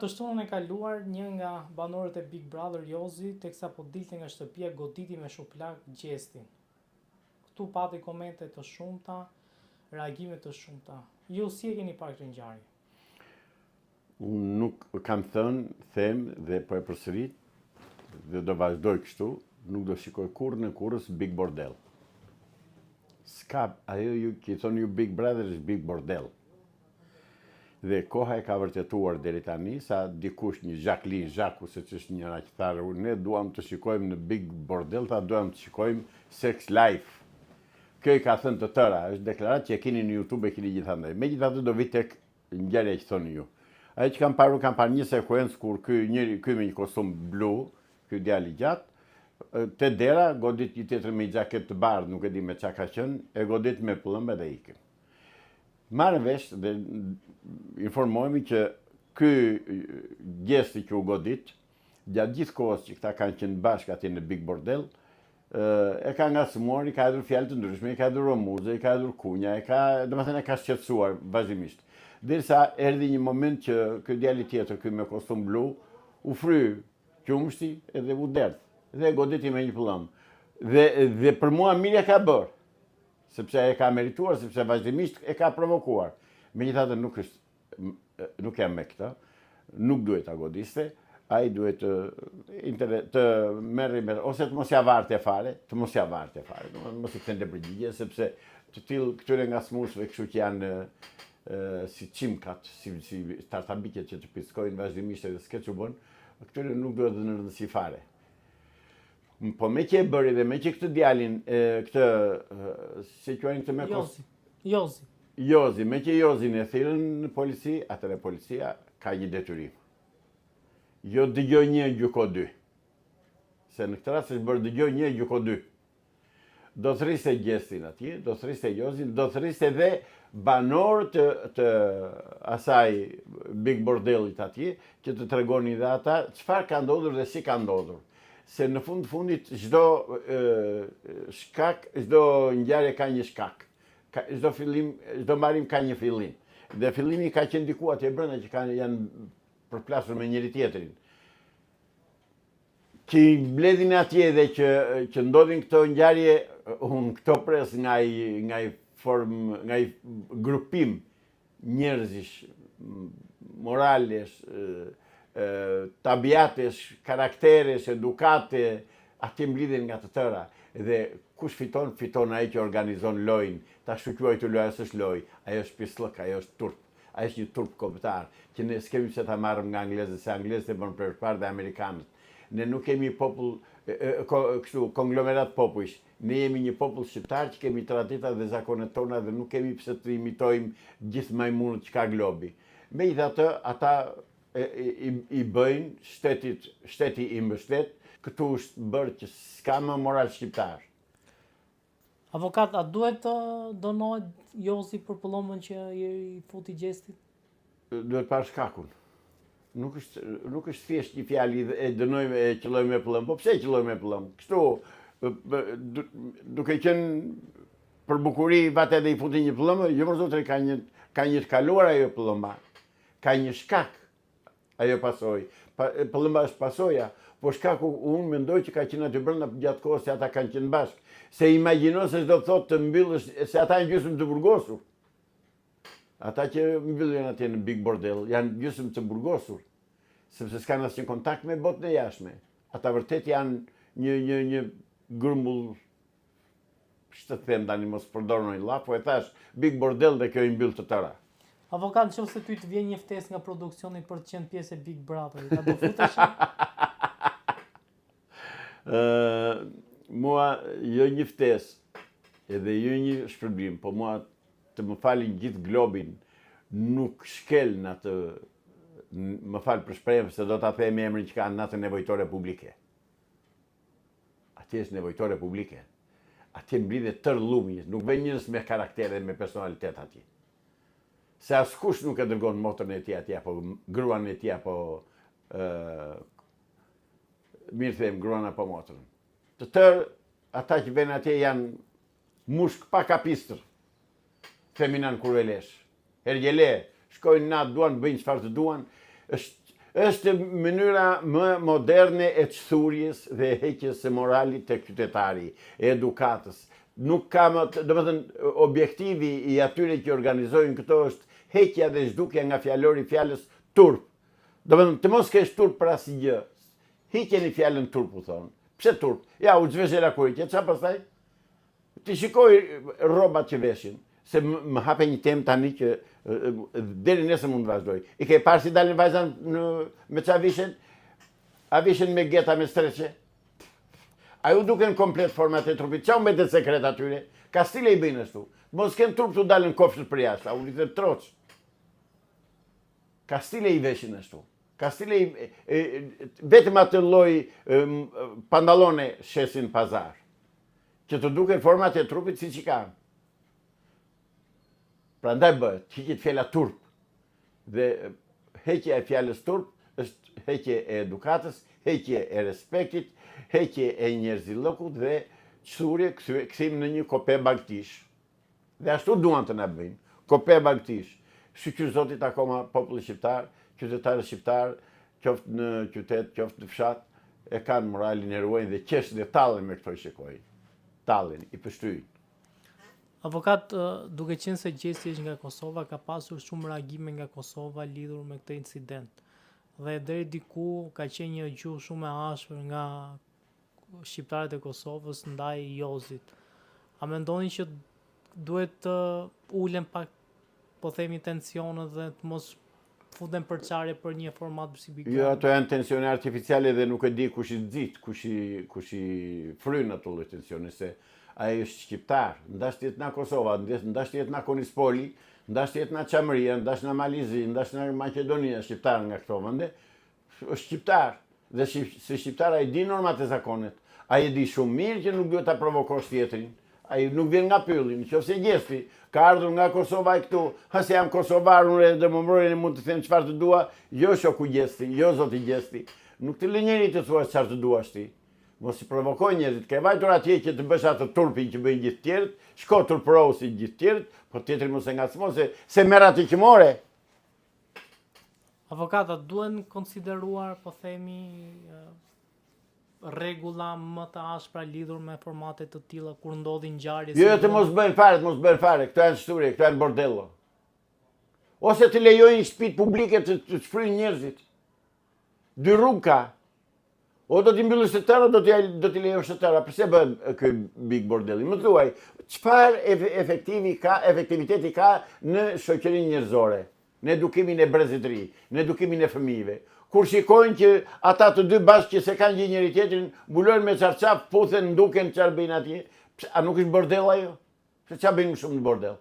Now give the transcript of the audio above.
Të shtunën e kaluar, një nga banorët e Big Brother, Jozi, teksa po dilte nga shtëpia goditi me shuplakë Gjestin. Këtu pati komente të shumta, reagime të shumta. Ju si e keni parë këtë ngjarje? Unë nuk kam thënë, them dhe po e përsërit dhe do vazhdoj kështu, nuk do shikoj kurrën e kurrës Big Bordel. S'ka, ajo ju që i thoni ju Big Brother është Big Bordel. Dhe koha e ka vërtetuar deri tani sa dikush një Zhaklin Zhaku seç është njëra që tha ne duam të shikojmë në Big Bordel tha duam të shikojmë Sex Life. Kjo i ka thënë të tëra, është deklaratë që e keni në YouTube e keni gjithandej. Megjithatë do vi tek ngjarja që thoni ju. Ajo që kam parë, unë kam parë një sekuencë kur ky njëri, ky me një kostum blu, ky djali i gjatë, te dera godit një tjetër me një xhaketë të bardhë, nuk e di me ça ka qenë, e godit me pëllëmbë dhe ikën. Marrim vesh dhe informohemi që ky Gjesti që u godit, gjatë gjithë kohës që këta kanë qenë bashkë atje në Big Bordel, e ka ngacmuar, i ka hedhur fjalë të ndryshme, i ka hedhur omuze, i ka hedhur kunja, e ka, domethënë e ka shqetësuar vazhdimisht. Derisa erdhi një moment që ky djali tjetër, ky me kostum blu, u fry qumështi edhe u derdh dhe e goditi me një pëllëmbë. Dhe dhe për mua mirë e ka bërë. Sepse e ka merituar, sepse vazhdimisht e ka provokuar. Megjithatë nuk është nuk jam me këtë, nuk duhet ta godiste, ai duhet të inter, të merrej me ose të mos ja varte fare, të mos ja varte fare, domethënë mos i kthente përgjigje sepse të tillë këtyre ngacmuesve kështu që janë si çimkat, si si tartabiqet që të pickojnë vazhdimisht edhe s'ke ç'u bën, këtyre nuk duhet dhënë rëndësi fare. Po meqë e bëri dhe meqë këtë djalin, e, këtë, si e quajnë këtë me kos... Jozi. Jozi. Jozi, meqë Jozin e thirrën në polici, atëherë policia ka një detyrim. Jo dëgjo një, gjyko dy. Se në këtë rast është bërë dëgjo një, gjyko dy. Do thërriste Gjestin atje, do thërriste Jozin, do thërriste dhe banorë të, të asaj Big Bordelit atje, që të tregonin dhe ata çfarë ka ndodhur dhe si ka ndodhur. Se në fund fundit çdo shkak, çdo ngjarje ka një shkak. Ka, çdo fillim, çdo mbarim ka një fillim. Dhe fillimi ka qenë diku atje brenda që kanë janë përplasur me njëri tjetrin. Që i mbledhin atje dhe që që ndodhin këto ngjarje, unë këto pres nga ai nga ai form, nga ai grupim njerëzish, moralesh, tabiatesh, karakteresh, edukate, atje mblidhen nga të tëra. Dhe kush fiton, fiton ai që organizon lojën. Ta ashtuquajtur loja s'është lojë, ajo është pisllëk, ajo është turp. Ai është një turp kombëtar, që ne s'kemi pse ta marrëm nga anglezët, se anglezët e bënë përpara dhe amerikanët. Ne nuk kemi popull, kështu, konglomerat popujsh. Ne jemi një popull shqiptar që kemi traditat dhe zakonet tona dhe nuk kemi pse të imitojmë gjithë majmunët që ka globi. Megjithatë, ata i, i bëjnë, shtetit, shteti i mbështet, këtu është bërë që s'ka më moral shqiptar. Avokat, a duhet të dënohet Jozi për pëllëmbën që i futi Gjestit? Duhet parë shkakun. Nuk është, nuk është thjesht një fjalë e dënojmë e qëllojmë me pëllëmbë. Po pse e qëllojmë me pëllëmbë? Kështu, duke qenë për bukuri, vati edhe i futi një pëllëmbë, jo mor zotëri, ka një, ka një të kaluar ajo pëllëmba. Ka një shkak. Ajo pasojë. Pa, pëllëmba është pasoja, po shkaku unë mendoj që ka qenë aty brenda gjatë kohës se ata kanë qenë bashkë. Se imagjino se ç'do të thotë të mbyllësh, se ata janë gjysmë të burgosur. Ata që mbyllen atje në Big Bordel janë gjysmë të burgosur, sepse s'kanë asnjë kontakt me botën e jashtme. Ata vërtet janë një një një grumbull Ç'të them tani mos përdor ndonjë llaf, po e thash Big Bordel dhe kjo i mbyll të tëra. Avokat, në qoftë se ty të vjen një ftesë nga produksioni për të qenë pjesë e Big Brother, a do futesh? Ë, mua jo një ftesë, edhe jo një shpërblim, po mua të më falin gjithë globin, nuk shkel në atë, më fal për shprehjen, se do ta them emrin që ka në atë nevojtore publike. Atje është nevojtore publike. Atje mblidhet tërë llumi, nuk vjen njerëz me karakter dhe me personalitet atje. Se askush nuk e dërgon motrën e tij atje apo gruan e tij apo ë mirë them gruan apo motrën. Të tërë ata që vjen atje janë mushk pa kapistër. Themi na në Kurvelesh. Hergjele, shkojnë natë, duan, bëjnë çfarë të duan. Është Është mënyra më moderne e çthurjes dhe e heqjes së moralit tek qytetari, e edukatës. Nuk ka më, domethënë, objektivi i atyre që organizojnë këto është heqja dhe zhdukja nga fjalori i fjalës turp. Domethënë, të mos kesh turp për asgjë. Hiqeni fjalën turp, u thonë. Pse turp? Ja, u zhvesh lakuriq, e ça pastaj? Ti shikoj rrobat që veshin, se më hape një temë tani që deri nesër mund të vazhdoj. I ke parë si dalin vajzat në me ça vishen? A vishen me geta me streçe? A ju duken komplet format e trupit? Ça u mbetet sekret atyre? Kastile i bëjnë ashtu. Mos kenë turp t'u dalin kofshët përjashta, u lidhen troç. Kastile i veshin ashtu. Kastile i vetëm atë lloj pantallone shesin pazar. Që të duken format e trupit siç i kanë. Prandaj bëhet, hiqet fjala turp. Dhe heqja e fjalës turp është heqje e edukatës, heqje e respektit, heqje e njerëzillëkut dhe çthurje, kthim në një kope bagëtish. Dhe ashtu duan të na bëjnë, kope bagëtish. Shyqyr Zotit akoma populli shqiptar, qytetarët shqiptarë, qoftë në qytet, qoftë në fshat, e kanë moralin e ruajnë dhe qeshin dhe tallen me këto që shikojnë. Tallen, i pështyjnë. Avokat, duke qenë se Gjesti është nga Kosova, ka pasur shumë reagime nga Kosova lidhur me këtë incident. Dhe deri diku ka qenë një gjuhë shumë e ashpër nga shqiptarët e Kosovës ndaj Jozit. A mendoni që duhet të ulen pak po themi tensionet dhe të mos futen përçarje për një format si Big Jo, ato janë tensione artificiale dhe nuk e di kush i nxit, kush i kush i fryn ato lloj tensione se ai është shqiptar, ndash të jetë nga Kosova, ndash të jetë nga Konispoli, ndash të jetë nga Çamëria, ndash nga Mali i Zi, ndash nga Maqedonia, shqiptar nga këto vende, Është shqiptar. Dhe si, si shqiptar ai di normat e zakonet. Ai e di shumë mirë që nuk duhet ta provokosh tjetrin. Ai nuk vjen nga pylli, në qoftë se Gjesti ka ardhur nga Kosova e këtu, ha se jam kosovar, unë edhe më mbrojnë mund të them çfarë të dua, jo shoku Gjesti, jo zoti Gjesti. Nuk të lë njeri të thuash çfarë të duash ti. Mos i provoko njerëzit, ke vajtur atje që të bësh atë turpin që bëjnë gjithë tjerët, shko turpërohu si gjithë tjerët, po tjetrin mos e ngacmo se se merr atë që more. Avokat, a duhen konsideruar, po themi, rregulla më të ashpra lidhur me formate të tilla kur ndodhin ngjarje si Jo, jo, të mos bëjnë fare, të mos bëjnë fare, këto janë shthurje, këto janë bordello. Ose të lejojnë shtëpitë publike të, të shfryjnë njerëzit. Dy rrugë ka. O do t'i mbyllësh të tëra, do t'i do t'i lejosh të tëra. Përse bëhet ky big bordelli? Më thuaj, çfarë efektivi ka, efektiviteti ka në shoqërinë njerëzore, në edukimin e brezit të ri, në edukimin e fëmijëve? Kur shikojnë që ata të dy bashkë që s'e kanë gjë njëri tjetrin, mbulojnë me çarçaf, puthen, nduken çfarë bëjnë atje, pse a nuk është bordell ajo? Pse çfarë bëjnë më shumë në bordell?